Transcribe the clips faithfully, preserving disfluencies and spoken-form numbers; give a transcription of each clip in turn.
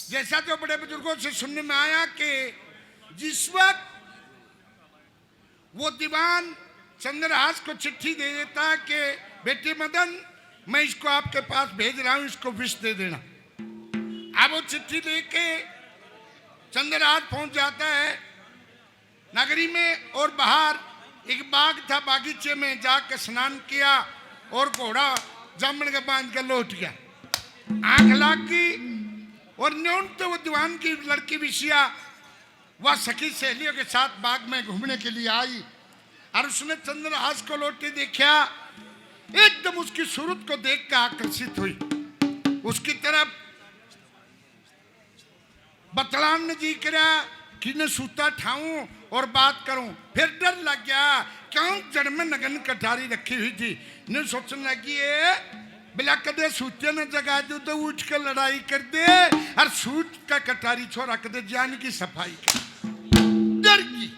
जैसा जो बड़े बुजुर्गों से सुनने में आया कि जिस वक्त वो दीवान चंद्रहास को चिट्ठी दे देता कि बेटे मदन, मैं इसको आपके पास भेज रहा हूं, इसको विष दे देना। अब वो चिट्ठी लेके चंद्रहास पहुंच जाता है नगरी में और बाहर एक बाग था, बागीचे में जाके स्नान किया और घोड़ा जामन के बांध के लौट गया। आंख लाग गई और न्यून तो वो दीवान की लड़की विषिया वह सखी सहेलियों के साथ बाग में घूमने के लिए आई और उसने चंद्रहास को लौटते देखा, एकदम उसकी सूरत को देख कर आकर्षित हुई। उसकी तरफ बतलान ने जी करया कि ने सूता ठाऊं और बात करूं। फिर डर लग गया, क्यों जड़ में नगन कटारी रखी हुई थी। ने सोचने लगी, ए बिला कदे सूते ने जगा दूं तो उठ के लड़ाई कर दे और सूत का कटारी छोरा कदे जान की सफाई कर। डर गई।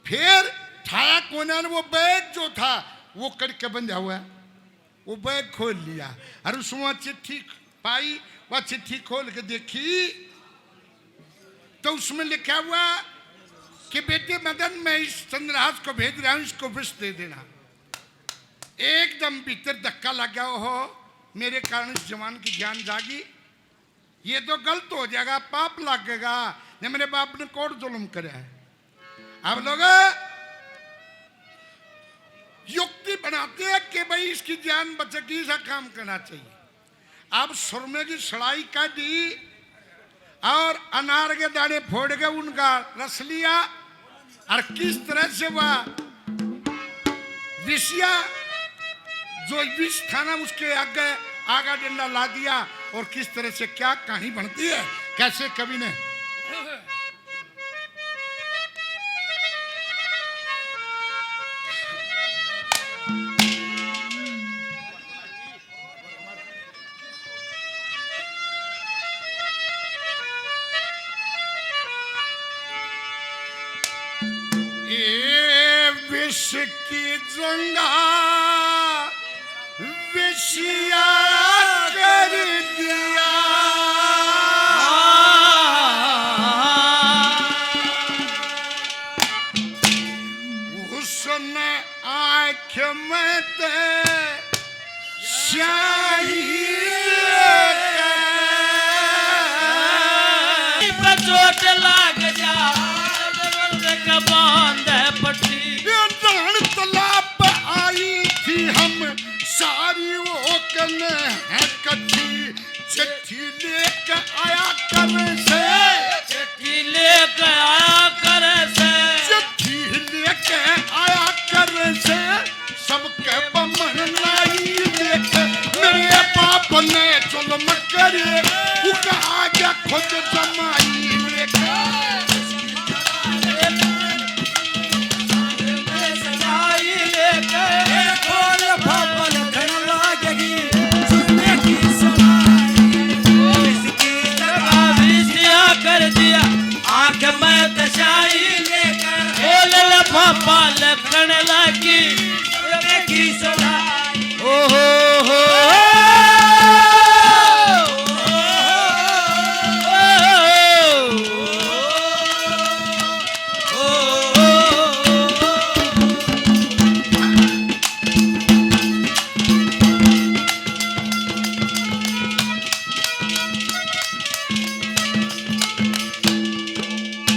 फिर ठाया कोन्या ने वो बैग जो था वो कड़के बंधा हुआ है, वो बैग खोल लिया और उसमें चिट्ठी पाई। वह चिट्ठी खोल के देखी तो उसमें लिखा हुआ कि बेटे मदन, मैं इस चंद्रहास को भेज रहा हूं, इसको विष दे देना। एकदम भीतर धक्का लग गया, ओहो, मेरे कारण इस जवान की जान जागी। ये तो गलत हो जाएगा, पाप लगेगा, ने मेरे बाप ने कौन जुल्म करे है। अब लोग युक्ति बनाते हैं कि भाई इसकी जान बचेगी, ऐसा काम करना चाहिए। अब सुरमे की सलाई काटी और अनार के दाने फोड़ के उनका रस लिया और किस तरह से वह विषिया जो विष था ना उसके आगे आगा डंडा ला दिया और किस तरह से क्या कहानी बनती है, कैसे कवि ने ए विष की जंगा विषिया कर दिया। उसने आंख में ते स्याही लेके पे चोट लाग जा, बांध पट्टी। ये जान तालाब पे आई थी हम, सारी वो कने हैं कट्ठी। चिट्ठी लेके आया कर से, चिट्ठी लेके आया कर से, चिट्ठी लेके आया कर से, सबके बमन लाई देख। मेरे बाप ने जुल्म करे, उका आगे खुद जमाई देख। कर दिया आंख में तशाई लेकर, बोल लफाफा लखन लागी। देखी सवाई। ओ हो हो।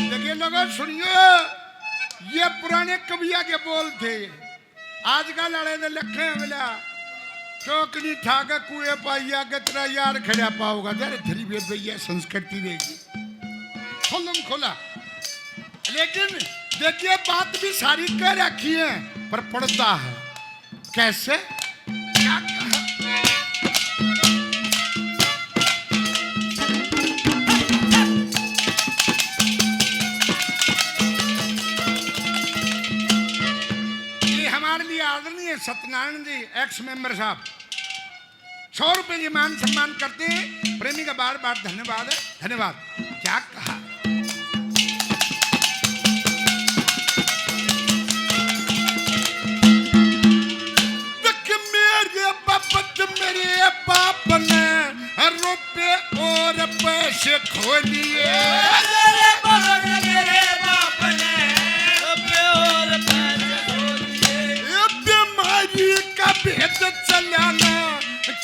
देखिए लोगों, सुनियो, ये पुराने कविया के बोल थे। आजकल वाले ने लखे मिला, चौकनी ठाके कुएं पाइया के तेरा यार खड़ा पाओगा। जरा धरी बे भैया, संस्कृति रहेगी, खुलम खुला। लेकिन देखिए, बात भी सारी कह रखी है, पर पड़ता है कैसे? क्या कहा? ये हमारे लिए आदरणीय सत्यनारायण जी, एक्स मेंबर साहब, सौ रुपए की मान सम्मान करते हैं। प्रेमी का बार बार धन्यवाद है, धन्यवाद। क्या कहा? देख मेरे बाबत मेरे बाप ने रुपये और पैसे खो लिए। अरे बाप रे, मेरे बाप ने और पैसे खो लिए। ये बीमारी का भेद चलाना,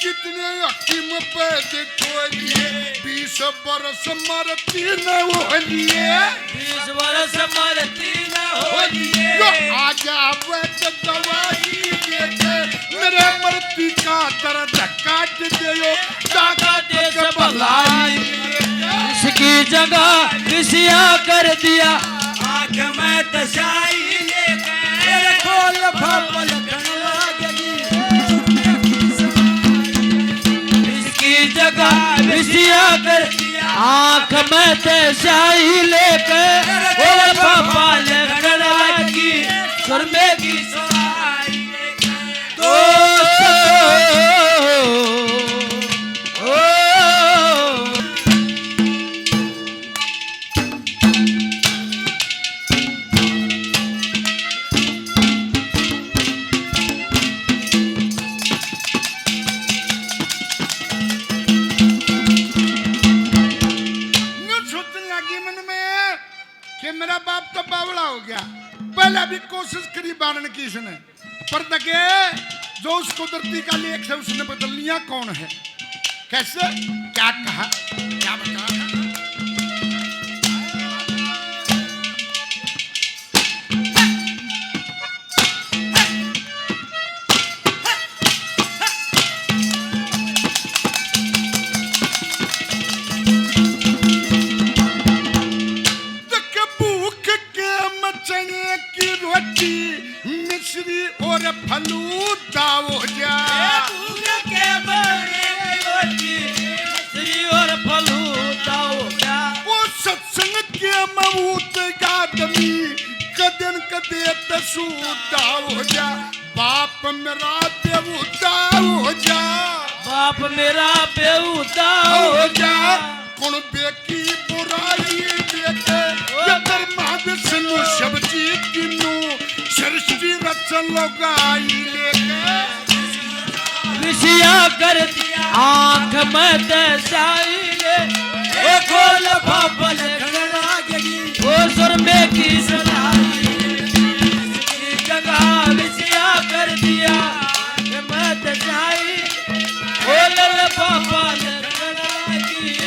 कितने हकीम वैद खो लिए। बीस बरस मरती न हो लिए। बीस बरस मरती न हो लिए। यो आ जावे तो दवाई लेके, मेरे मरती का दर्द काट दे यो, दादा दे से भलाई। इसकी जगह रिसिया कर दिया। आँख में तशाई लेके, तेरे खोल फापल खन लागेगी। इसकी जगह रिसिया कर दिया। आँख में तशाई लेके, खोल फापल खन लागी। सुरमे की सुराई लेके। दोस्त, ओ, ओ, न्यू सोचने लगी मन में कि मेरा बाप तो बावला हो गया। पहले भी कोशिश करी बारण की इसने, पर दगे जो उस कुदरती का लेख है, उसने बदल लिया। कौन है, कैसे, क्या कहा, क्या बता? तक भूख के मचने की रोटी, मिश्री और फलूदा हो जा। भूख के मचने की रोटी, मिश्री और फलूदा हो जा। वो सत्संग के मऊत आदमी, कदे न कदे तसूदा हो जा। बाप मेरा बेहुदा हो जा। बाप मेरा बेहुदा हो जा। कौन बेकी बुराई देखे, ये ब्रह्मा विष्णु शिव जी तीनों सृष्टि रचन लगाई लेके। रिसिया कर दिया। आँख में तशाई ले, ओ खोल फापल खन लागेगी। ओ सुरमे की सुराई, इसकी जगह रिसिया कर दिया। आँख में तशाई, ओ लल फापल खन लागी।